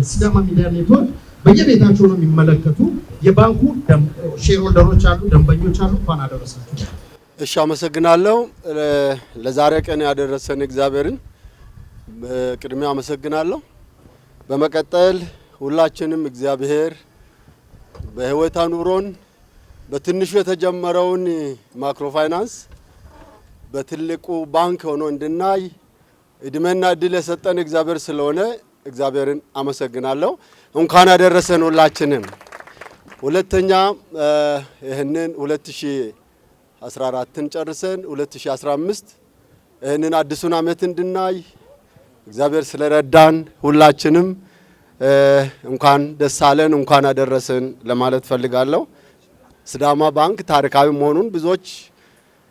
ሲዳማ ሚዲያ ኔትወርክ በየቤታቸው ነው የሚመለከቱ የባንኩ shareholder ኦች አሉ፣ ደንበኞች አሉ። እንኳን አደረሳችሁ። እሺ፣ አመሰግናለሁ። ለዛሬ ቀን ያደረሰን እግዚአብሔርን በቅድሚያ አመሰግናለሁ። በመቀጠል ሁላችንም እግዚአብሔር በሕይወት አኑሮን በትንሹ የተጀመረውን ማይክሮ ፋይናንስ በትልቁ ባንክ ሆኖ እንድናይ እድሜና እድል የሰጠን እግዚአብሔር ስለሆነ እግዚአብሔርን አመሰግናለሁ። እንኳን አደረሰን ሁላችንም። ሁለተኛ ይህንን 2014ን ጨርሰን 2015 ይህንን አዲሱን ዓመት እንድናይ እግዚአብሔር ስለረዳን ሁላችንም እንኳን ደስ አለን፣ እንኳን አደረሰን ለማለት ፈልጋለሁ። ሲዳማ ባንክ ታሪካዊ መሆኑን ብዙዎች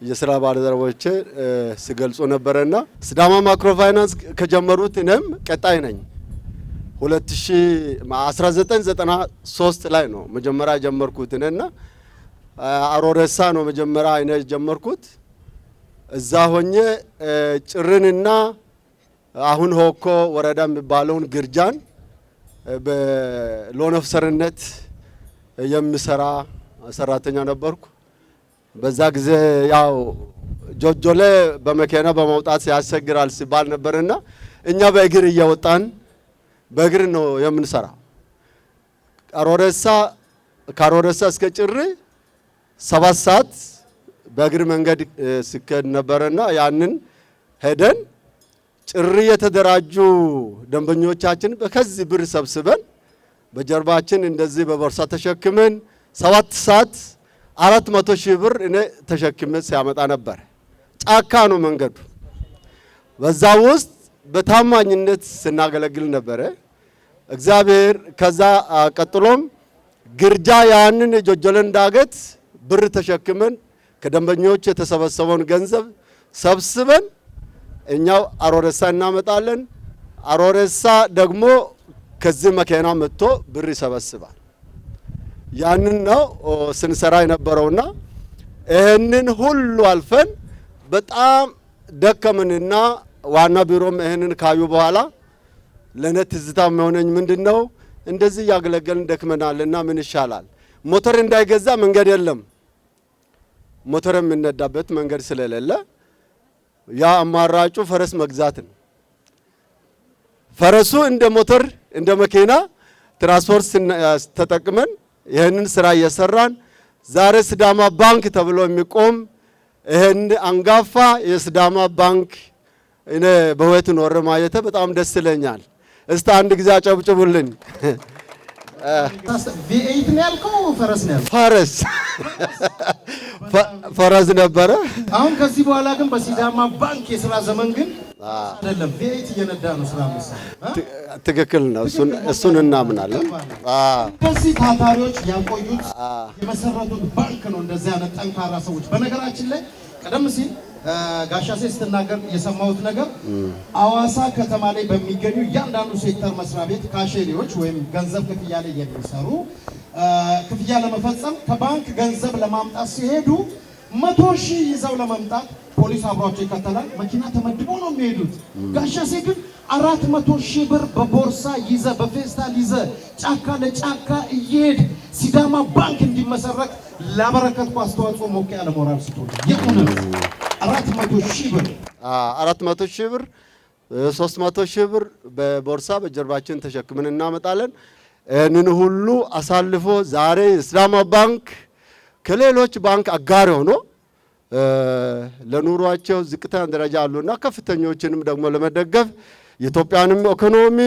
የስራ ባልደረቦቼ ሲገልጹ ነበረና ሲዳማ ማይክሮ ፋይናንስ ከጀመሩት እኔም ቀጣይ ነኝ። 1993 ላይ ነው መጀመሪያ ጀመርኩት እኔና አሮሬሳ ነው መጀመሪያ እኔ ጀመርኩት። እዛ ሆኜ ጭርንና አሁን ሆኮ ወረዳ የሚባለውን ግርጃን በ loan officer ነት የሚሰራ ሰራተኛ ነበርኩ። በዛ ጊዜ ያው ጆጆሌ በመኪና በመውጣት ያስቸግራል ሲባል ነበርና እኛ በእግር እየወጣን በእግር ነው የምንሰራው። አሮሬሳ ካሮሬሳ እስከ ጭሪ 7 ሰዓት በእግር መንገድ ሲኬድ ነበርና ያንን ሄደን ጭሪ የተደራጁ ደንበኞቻችን በከዚህ ብር ሰብስበን በጀርባችን እንደዚህ በቦርሳ ተሸክመን 7 ሰዓት 400 ሺህ ብር እኔ ተሸክሜ ሲያመጣ ነበር። ጫካ ነው መንገዱ። በዛ ውስጥ በታማኝነት ስናገለግል ነበረ። እግዚአብሔር ከዛ ቀጥሎም ግርጃ ያንን ጆጆለን ዳገት ብር ተሸክመን ከደንበኞች የተሰበሰበውን ገንዘብ ሰብስበን እኛው አሮሬሳ እናመጣለን። አሮሬሳ ደግሞ ከዚህ መኪና መጥቶ ብር ይሰበስባል። ያንን ነው ስንሰራ የነበረውና ይህንን ሁሉ አልፈን በጣም ደከምንና ዋና ቢሮም ይህንን ካዩ በኋላ ለእኔ ትዝታ የሚሆነኝ ምንድነው፣ እንደዚህ እያገለገልን ደክመናልና ምን ይሻላል? ሞተር እንዳይገዛ መንገድ የለም። ሞተር የሚነዳበት መንገድ ስለሌለ ያ አማራጩ ፈረስ መግዛት ነው። ፈረሱ እንደ ሞተር እንደ መኪና ትራንስፖርት ተጠቅመን ይህንን ስራ እየሰራን ዛሬ ሲዳማ ባንክ ተብሎ የሚቆም ይህን አንጋፋ የሲዳማ ባንክ እኔ በህይወት ኖሬ ማየቴ በጣም ደስ ይለኛል። እስቲ አንድ ጊዜ አጨብጭቡልኝ። V8 ነው ያልከው ፈረስ ነው ያልከው? ፈረስ ፈረስ ነበረ። አሁን ከዚህ በኋላ ግን በሲዳማ ባንክ የስራ ዘመን ግን አይደለም V8 እየነዳ ነው ስራ የሚሰራው። ትክክል ነው። እሱን እናምናለን። እንደዚህ ታታሪዎች ያቆዩት የመሰረቱት ባንክ ነው። እንደዚህ አይነት ጠንካራ ሰዎች። በነገራችን ላይ ቀደም ሲል ጋሻሴ ስትናገር የሰማሁት ነገር አዋሳ ከተማ ላይ በሚገኙ እያንዳንዱ ሴክተር መስሪያ ቤት cashier ዎች ወይም ገንዘብ ክፍያ ላይ የሚሰሩ ክፍያ ለመፈጸም ከባንክ ገንዘብ ለማምጣት ሲሄዱ 100 ሺህ ይዘው ለመምጣት ፖሊስ አብሯቸው ይከተላል። መኪና ተመድቦ ነው የሚሄዱት። ጋሻሴ ግን 400 ሺህ ብር በቦርሳ ይዘ በፌስታል ይዘ ጫካ ለጫካ እየሄድ ሲዳማ ባንክ እንዲመሰረት ላበረከትኩ አስተዋጽኦ ሞቅ ያለ ሞራል ስጦታ የእውነት 400 ሺህ ብር 400 ሺህ ብር 300 ሺህ ብር በቦርሳ በጀርባችን ተሸክመን እናመጣለን። ይህንን ሁሉ አሳልፎ ዛሬ ሲዳማ ባንክ ከሌሎች ባንክ አጋር ሆኖ ለኑሯቸው ዝቅተኛ ደረጃ አሉና ከፍተኞችንም ደግሞ ለመደገፍ የኢትዮጵያንም ኢኮኖሚ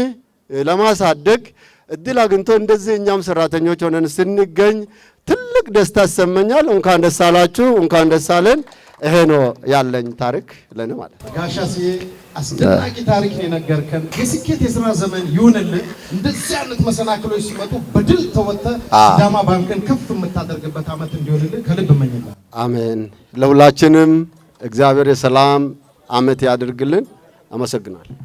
ለማሳደግ እድል አግኝቶ እንደዚህ እኛም ሰራተኞች ሆነን ስንገኝ ትልቅ ደስታ ይሰማኛል። እንኳን ደስ አላችሁ፣ እንኳን ደስ አለን። ይሄ ነው ያለኝ ታሪክ ለኔ ማለት ነው። ጋሽ አስዬ፣ አስደናቂ ታሪክ ነው የነገርከን። የስኬት የስራ ዘመን ይሁንልን። እንደዚህ አይነት መሰናክሎች ሲመጡ በድል ተወጥተህ ሲዳማ ባንክን ከፍ የምታደርግበት ዓመት እንዲሆንልን ከልብ እመኝልሃለሁ። አሜን። ለሁላችንም እግዚአብሔር የሰላም ዓመት ያድርግልን። አመሰግናለሁ።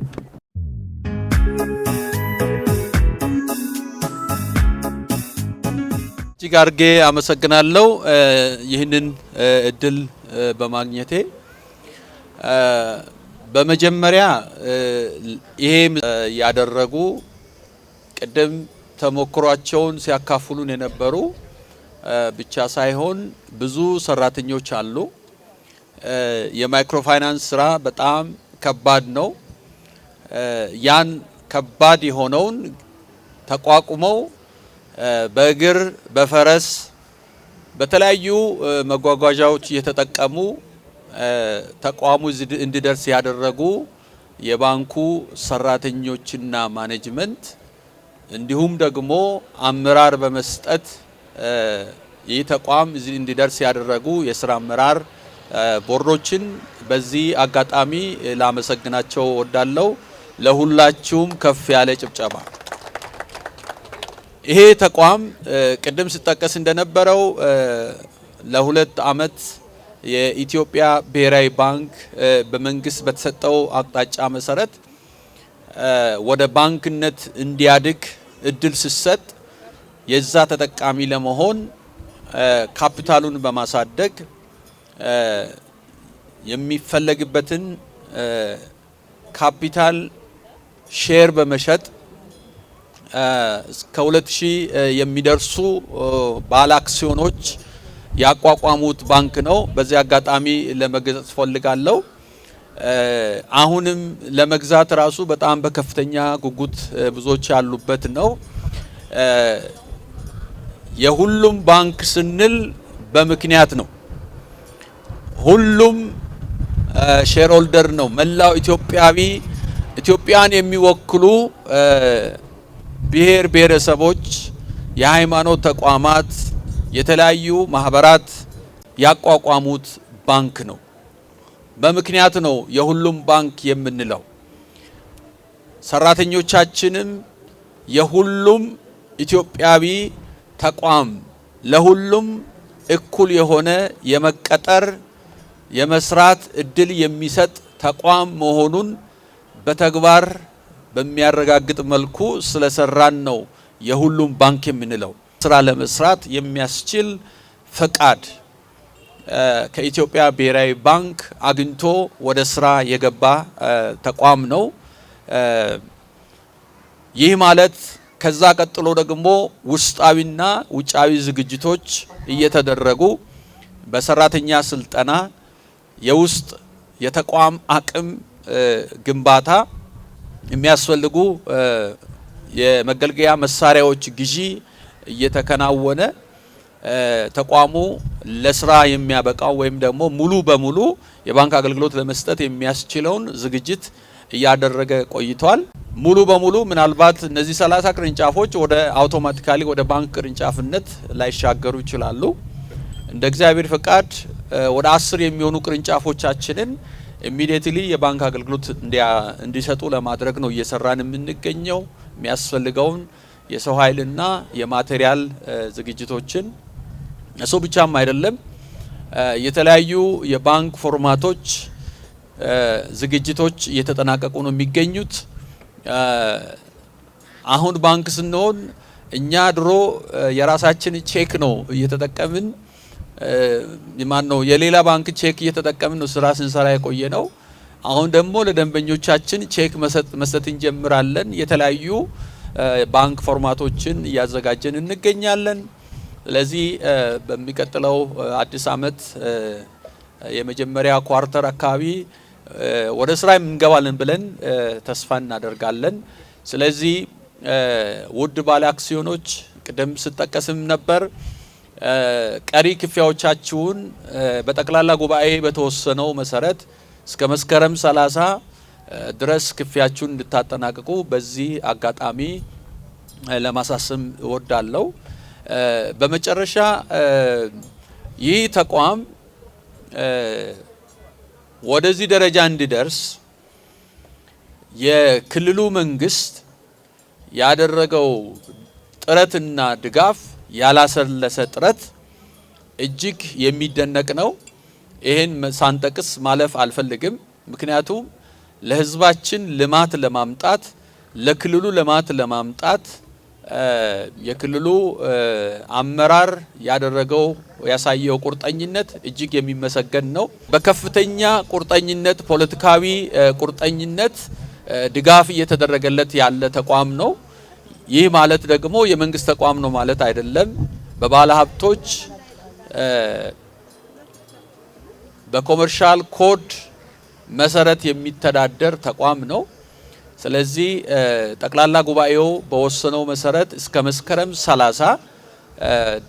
እጅግ አድርጌ አመሰግናለሁ ይህንን እድል በማግኘቴ። በመጀመሪያ ይሄ ያደረጉ፣ ቅድም ተሞክሯቸውን ሲያካፍሉን የነበሩ ብቻ ሳይሆን ብዙ ሰራተኞች አሉ። የማይክሮፋይናንስ ስራ በጣም ከባድ ነው። ያን ከባድ የሆነውን ተቋቁመው በእግር፣ በፈረስ፣ በተለያዩ መጓጓዣዎች እየተጠቀሙ ተቋሙ እንዲደርስ ያደረጉ የባንኩ ሰራተኞችና management እንዲሁም ደግሞ አመራር በመስጠት ይህ ተቋም እዚህ እንዲደርስ ያደረጉ የስራ አመራር ቦርዶችን በዚህ አጋጣሚ ላመሰግናቸው እወዳለሁ። ለሁላችሁም ከፍ ያለ ጭብጨባ። ይሄ ተቋም ቅድም ሲጠቀስ እንደነበረው ለ2 አመት የኢትዮጵያ ብሔራዊ ባንክ በመንግስት በተሰጠው አቅጣጫ መሰረት ወደ ባንክነት እንዲያድግ እድል ሲሰጥ የዛ ተጠቃሚ ለመሆን ካፒታሉን በማሳደግ የሚፈለግበትን ካፒታል share በመሸጥ እስከ 2000 የሚደርሱ ባለ አክሲዮኖች ያቋቋሙት ባንክ ነው። በዚህ አጋጣሚ ለመግለጽ እፈልጋለሁ። አሁንም ለመግዛት ራሱ በጣም በከፍተኛ ጉጉት ብዙዎች ያሉበት ነው። የሁሉም ባንክ ስንል በምክንያት ነው። ሁሉም shareholder ነው። መላው ኢትዮጵያዊ፣ ኢትዮጵያን የሚወክሉ ብሔር ብሔረሰቦች፣ የሃይማኖት ተቋማት፣ የተለያዩ ማህበራት ያቋቋሙት ባንክ ነው። በምክንያት ነው የሁሉም ባንክ የምንለው። ሰራተኞቻችንም የሁሉም ኢትዮጵያዊ ተቋም፣ ለሁሉም እኩል የሆነ የመቀጠር የመስራት እድል የሚሰጥ ተቋም መሆኑን በተግባር በሚያረጋግጥ መልኩ ስለሰራን ነው የሁሉም ባንክ የምንለው። ስራ ለመስራት የሚያስችል ፈቃድ ከኢትዮጵያ ብሔራዊ ባንክ አግኝቶ ወደ ስራ የገባ ተቋም ነው። ይህ ማለት ከዛ ቀጥሎ ደግሞ ውስጣዊና ውጫዊ ዝግጅቶች እየተደረጉ በሰራተኛ ስልጠና፣ የውስጥ የተቋም አቅም ግንባታ፣ የሚያስፈልጉ የመገልገያ መሳሪያዎች ግዢ እየተከናወነ ተቋሙ ለስራ የሚያበቃው ወይም ደግሞ ሙሉ በሙሉ የባንክ አገልግሎት ለመስጠት የሚያስችለውን ዝግጅት እያደረገ ቆይቷል። ሙሉ በሙሉ ምናልባት እነዚህ 30 ቅርንጫፎች ወደ automatically ወደ ባንክ ቅርንጫፍነት ላይሻገሩ ይችላሉ። እንደ እግዚአብሔር ፈቃድ ወደ 10 የሚሆኑ ቅርንጫፎቻችንን immediately የባንክ አገልግሎት እንዲሰጡ ለማድረግ ነው እየሰራን የምንገኘው። የሚያስፈልገውን የሰው ኃይልና የ material ዝግጅቶችን፣ እሱ ብቻም አይደለም፣ የተለያዩ የባንክ format ኦች ዝግጅቶች እየተጠናቀቁ ነው የሚገኙት። አሁን ባንክ ስንሆን እኛ ድሮ የራሳችን ቼክ ነው እየተጠቀምን፣ ማን ነው፣ የሌላ ባንክ ቼክ እየተጠቀምን ነው ስራ ስንሰራ የቆየ ነው። አሁን ደግሞ ለደንበኞቻችን ቼክ መስጠት እንጀምራለን። የተለያዩ ባንክ format ኦችን እያዘጋጀን እንገኛለን። ስለዚህ በሚቀጥለው አዲስ ዓመት የመጀመሪያ quarter አካባቢ ወደ ስራ እንገባለን ብለን ተስፋ እናደርጋለን። ስለዚህ ውድ ባለ አክሲዮኖች፣ ቅድም ስጠቀስም ነበር፣ ቀሪ ክፍያዎቻችሁን በጠቅላላ ጉባኤ በተወሰነው መሰረት እስከ መስከረም 30 ድረስ ክፍያችሁን እንድታጠናቅቁ በዚህ አጋጣሚ ለማሳሰብ እወዳለሁ። በመጨረሻ ይህ ተቋም ወደዚህ ደረጃ እንዲደርስ የክልሉ መንግስት ያደረገው ጥረትና ድጋፍ፣ ያላሰለሰ ጥረት እጅግ የሚደነቅ ነው። ይህን ሳንጠቅስ ማለፍ አልፈልግም። ምክንያቱም ለህዝባችን ልማት ለማምጣት፣ ለክልሉ ልማት ለማምጣት የክልሉ አመራር ያደረገው፣ ያሳየው ቁርጠኝነት እጅግ የሚመሰገን ነው። በከፍተኛ ቁርጠኝነት፣ ፖለቲካዊ ቁርጠኝነት ድጋፍ እየተደረገለት ያለ ተቋም ነው። ይህ ማለት ደግሞ የመንግስት ተቋም ነው ማለት አይደለም። በባለ ሀብቶች በ commercial code መሰረት የሚተዳደር ተቋም ነው። ስለዚህ ጠቅላላ ጉባኤው በወሰነው መሰረት እስከ መስከረም 30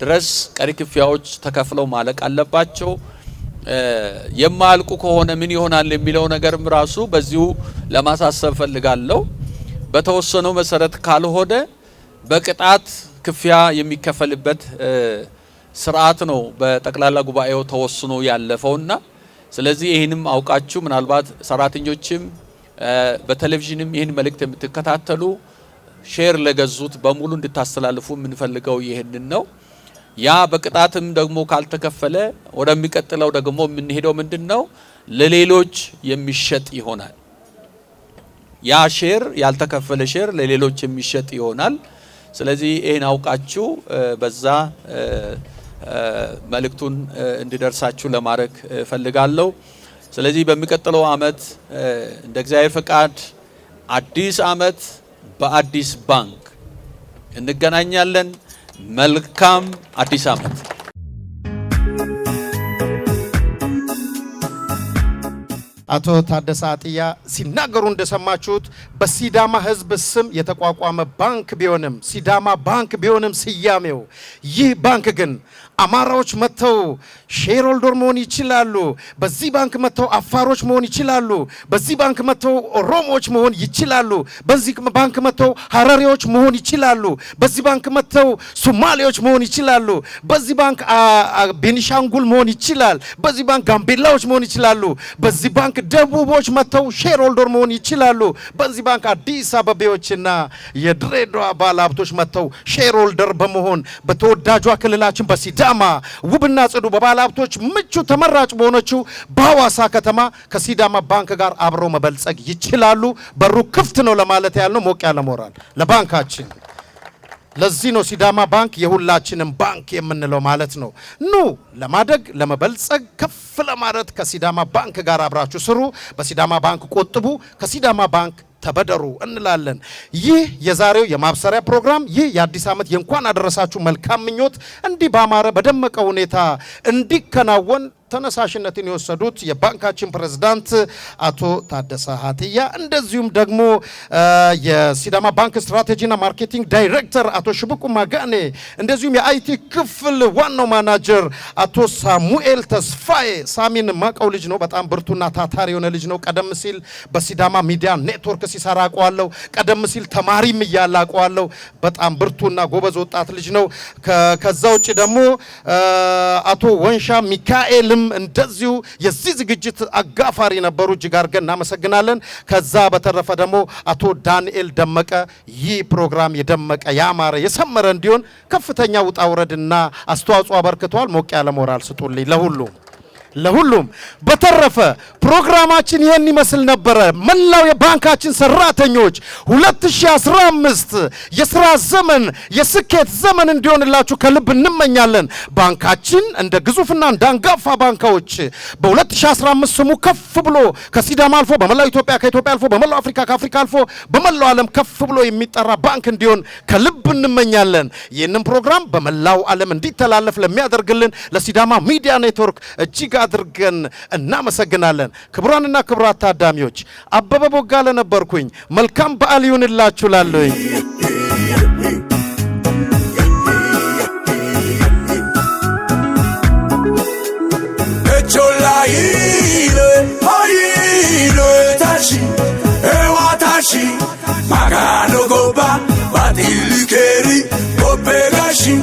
ድረስ ቀሪ ክፍያዎች ተከፍለው ማለቅ አለባቸው። የማያልቁ ከሆነ ምን ይሆናል የሚለው ነገርም ራሱ በዚሁ ለማሳሰብ ፈልጋለሁ። በተወሰነው መሰረት ካልሆነ በቅጣት ክፍያ የሚከፈልበት ስርዓት ነው በጠቅላላ ጉባኤው ተወስኖ ያለፈውና ስለዚህ ይህንም አውቃችሁ ምናልባት ሰራተኞችም በቴሌቪዥንም ይህን መልእክት የምትከታተሉ share ለገዙት በሙሉ እንድታስተላልፉ የምንፈልገው ይህንን ነው። ያ በቅጣትም ደግሞ ካልተከፈለ ወደሚቀጥለው ደግሞ የምንሄደው ምንድን ነው? ለሌሎች የሚሸጥ ይሆናል። ያ share፣ ያልተከፈለ share ለሌሎች የሚሸጥ ይሆናል። ስለዚህ ይህን አውቃችሁ በዛ መልእክቱን እንዲደርሳችሁ ለማድረግ እፈልጋለሁ። ስለዚህ በሚቀጥለው አመት እንደ እግዚአብሔር ፈቃድ አዲስ አመት በአዲስ ባንክ እንገናኛለን። መልካም አዲስ አመት። አቶ ታደሰ አጥያ ሲናገሩ እንደሰማችሁት በሲዳማ ሕዝብ ስም የተቋቋመ ባንክ ቢሆንም፣ ሲዳማ ባንክ ቢሆንም ስያሜው፣ ይህ ባንክ ግን አማራዎች መጥተው shareholder መሆን ይችላሉ። በዚህ ባንክ መጥተው አፋሮች መሆን ይችላሉ። በዚህ ባንክ መጥተው ኦሮሞዎች መሆን ይችላሉ። በዚህ ባንክ መጥተው ሀረሪዎች መሆን ይችላሉ። በዚህ ባንክ መጥተው ሶማሌዎች መሆን ይችላሉ። በዚህ ባንክ ቤኒሻንጉል መሆን ይችላል። በዚህ ባንክ ጋምቤላዎች መሆን ይችላሉ። በዚህ ባንክ ደቡቦች መጥተው shareholder መሆን ይችላሉ። በዚህ ባንክ አዲስ አበቤዎችና የድሬዳዋ ባለሀብቶች መጥተው shareholder በመሆን በተወዳጇ ክልላችን በሲዳማ ውብና ጽዱ፣ በባለሀብቶች ምቹ ተመራጭ በሆነችው በሐዋሳ ከተማ ከሲዳማ ባንክ ጋር አብረው መበልጸግ ይችላሉ። በሩ ክፍት ነው ለማለት ያልነው። ሞቅ ያለ ሞራል ለባንካችን። ለዚህ ነው ሲዳማ ባንክ የሁላችንም ባንክ የምንለው ማለት ነው። ኑ ለማደግ፣ ለመበልጸግ፣ ከፍ ለማለት ከሲዳማ ባንክ ጋር አብራችሁ ስሩ። በሲዳማ ባንክ ቆጥቡ፣ ከሲዳማ ባንክ ተበደሩ እንላለን። ይህ የዛሬው የማብሰሪያ ፕሮግራም፣ ይህ የአዲስ ዓመት የእንኳን አደረሳችሁ መልካም ምኞት እንዲህ ባማረ በደመቀ ሁኔታ እንዲከናወን ተነሳሽነትን የወሰዱት የባንካችን ፕሬዝዳንት አቶ ታደሰ ሀትያ፣ እንደዚሁም ደግሞ የሲዳማ ባንክ ስትራቴጂና marketing ዳይሬክተር አቶ ሽብቁ ማጋኔ፣ እንደዚሁም የ IT ክፍል ዋናው ማናጀር አቶ ሳሙኤል ተስፋዬ፣ ሳሚን ማቀው ልጅ ነው። በጣም ብርቱና ታታሪ የሆነ ልጅ ነው። ቀደም ሲል በሲዳማ ሚዲያ ኔትወርክ ሲሰራ አውቀዋለሁ። ቀደም ሲል ተማሪም እያለ አውቀዋለሁ። በጣም ብርቱና ጎበዝ ወጣት ልጅ ነው። ከዛ ውጭ ደግሞ አቶ ወንሻ ሚካኤልም እንደዚሁ የዚህ ዝግጅት አጋፋሪ ነበሩ። እጅግ አድርገን እናመሰግናለን። ከዛ በተረፈ ደግሞ አቶ ዳንኤል ደመቀ ይህ ፕሮግራም የደመቀ፣ ያማረ፣ የሰመረ እንዲሆን ከፍተኛ ውጣ ውረድና አስተዋጽኦ አበርክተዋል። ሞቅ ያለ ሞራል ስጡልኝ ለሁሉም ለሁሉም። በተረፈ ፕሮግራማችን ይህን ይመስል ነበረ። መላው የባንካችን ሰራተኞች 2015 የስራ ዘመን፣ የስኬት ዘመን እንዲሆንላችሁ ከልብ እንመኛለን። ባንካችን እንደ ግዙፍና እንደ አንጋፋ ባንካዎች በ2015 ስሙ ከፍ ብሎ ከሲዳማ አልፎ በመላው ኢትዮጵያ፣ ከኢትዮጵያ አልፎ በመላው አፍሪካ፣ ከአፍሪካ አልፎ በመላው ዓለም ከፍ ብሎ የሚጠራ ባንክ እንዲሆን ከልብ እንመኛለን። ይህንን ፕሮግራም በመላው ዓለም እንዲተላለፍ ለሚያደርግልን ለሲዳማ ሚዲያ ኔትወርክ እጅግ አድርገን እናመሰግናለን። ክቡራንና ክቡራት ታዳሚዎች፣ አበበ ቦጋለ ነበርኩኝ። መልካም በዓል ይሁንላችሁ ላለሁኝ። Magano goba, batilli keri, gobe gashi.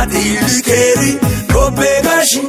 Baxilli keeri gobbe gashi.